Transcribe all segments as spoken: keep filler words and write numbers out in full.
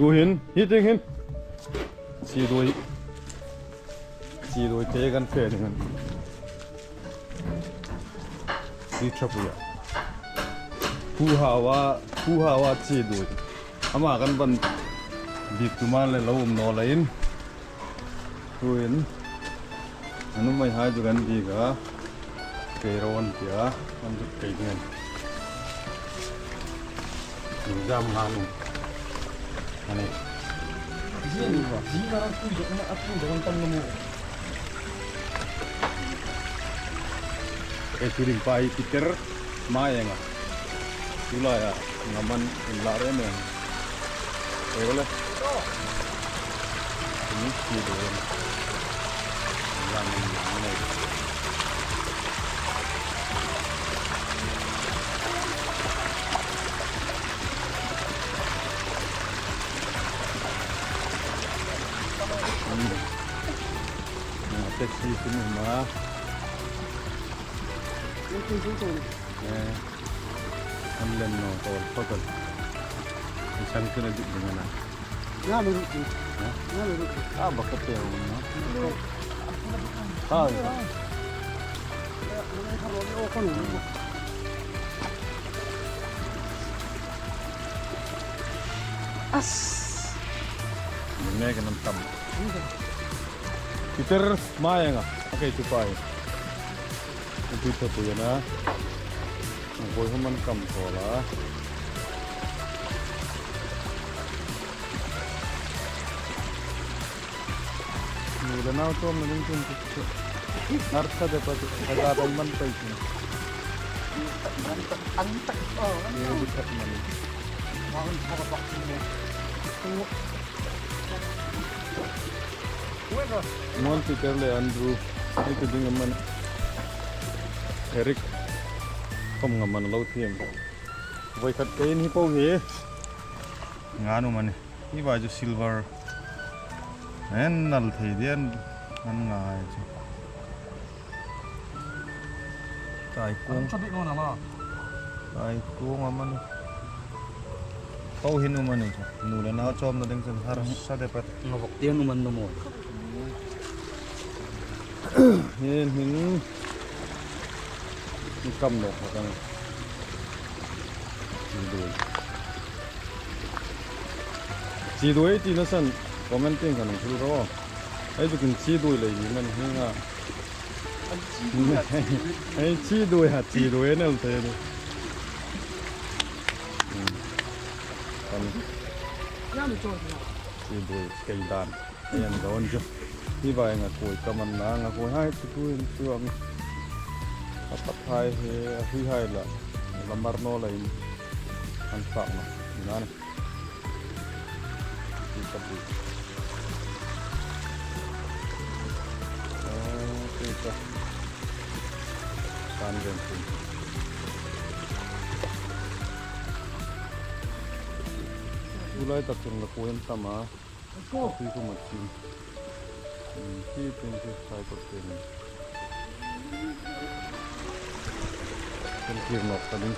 Tuhin, hi tieng hin. Chi duoi. Chi duoi te kan fe ding a nih. Hi ṭha pui a. Pu Hawa, Pu Hawa chi duoi. Ama kan ban bik tu ma le lo um naw leiin. Tuhin. A nuhmei hai chu kan bik a. Kei ro an tia, an zuk kei ding. Exam ha nu. Ani. Zin, zin a tu jo na a tu jo an tam na mu. Kei tu ding pa hi Peter Mayanga. Tulai a, ngam an inla rem em. Ei, ole. Ini chi duoi. Ngam an inla rem. Hmm. Nah, taxi sini ma. Eh, an lem naw, tol, tol. Isan kena dik dengan a. Nga lo dik. Ha? Nga lo dik. Ah, bakit ya, um, no? Ah, iya. As. Ini kena tam. Peter Mayanga. Okay, tupai. Ito po yan, ha. Ang koy human kam ko la. Nula na to, maling tun tu. Arsa de pa tu, aga pa man pa isin. Antak, antak. Oh, antak. Ye, bukat man. Mangan pa pa. Mon Peter le Andrew, ni tu ding man. Eric, khom ngam an lo thiem. Voi khat kei ni po hi. Nga nu mani. Hi vai chu silver. En nal thei dian an nga hai chu. Taikung. An chabi no na ma. Taikung a mani. Ho hin u mani chu. Nu le nau chawmna ding chun harsa de pat. Nga vok tian u man nu mo. Hin hin. Ni kam lo ka kan. Chi duoi. Chi duoi tina san comment tieng kan hung hril ro. Ei chu kin chi duoi lei ni man hi nga. Ei chi duoi ha, chi duoi nel te ni. Hmm. Kan. Chi duoi kei dan. Ei an dawn chu. Hi vai nga kuoi ka man na, nga kuoi hai chu tuin chu ang. A pat hai he, a hui hai la. La mar naw la in. An sak na. Ina ni. Hi ka bu. Ah, hi ka. Kan ven chu. Tulai tak chun la kuoi an tam a. Tui khum a chim. Hmm, khi tin khi khai kot tin. Kan kir nawk ta ding.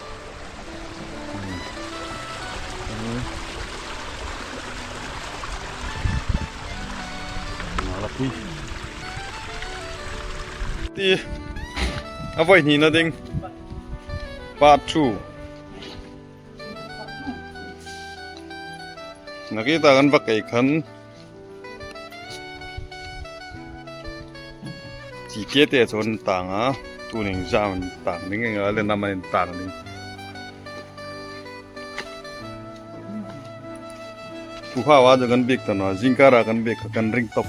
Hmm. Hmm. Nala pui. Ti. A voi hnina ding. Part two. Nakie ta kan va kei khan. Chi ke te chun tang a, tunin zam tang ding, a le nam an tang ding. Pu Hawa chu kan bik ta naw, zingkar a kan bik, kan ring tawp.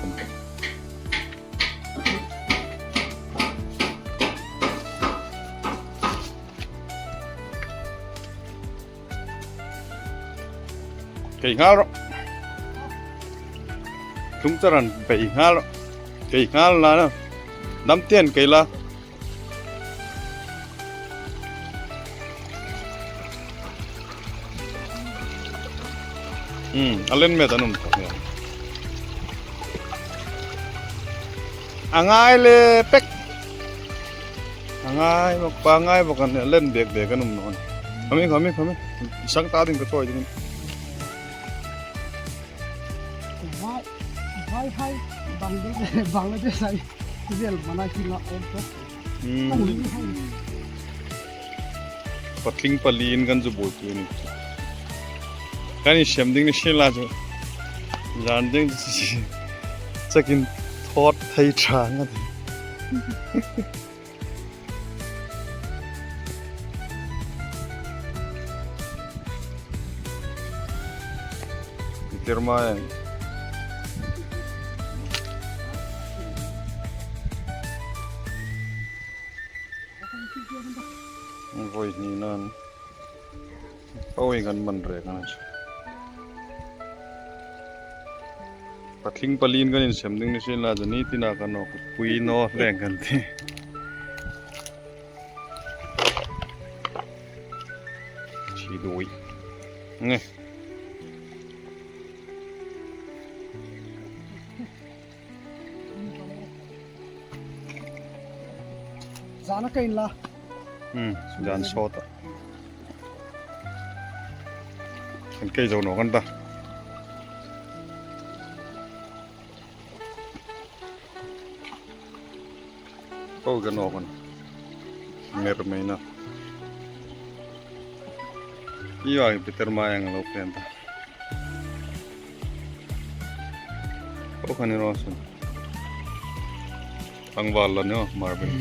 Kei nghal rawh. Tlung charan bei nghal rawh. Kei nghal la na. Dam tieng kei la. Hmm, a len met an um tah nia. A ngai le pek. A ngai bawk, pa ngai bawk an len bek bek an um naw. Khami, khami, khami. Sang ta ding ka chawi ding. Hai, hai, hai. Bangladesh, Bangladesh hai. Vel mana ki nga om to. Hmm. Patling palin kan zu boi tu ni. Kan in sem ding ni sien la chu. Zan ding chu. Chakin thot thei thang a. Peter Mayang. Voi ni nan. Voi kan man re kan. Patling palin kan in sem ding ni sien la chu ni tina kan nawk pui naw leng kan ti. Chi doi. Nge. Zana ka in la. Hmm, zan sawt a. Kan kei zo naw kan ta. Ko ka naw kan. Mer mai na. Iwa Peter Mayang lo pen ta. Ko kan ni ro sun. Ang wal la no, Marvin.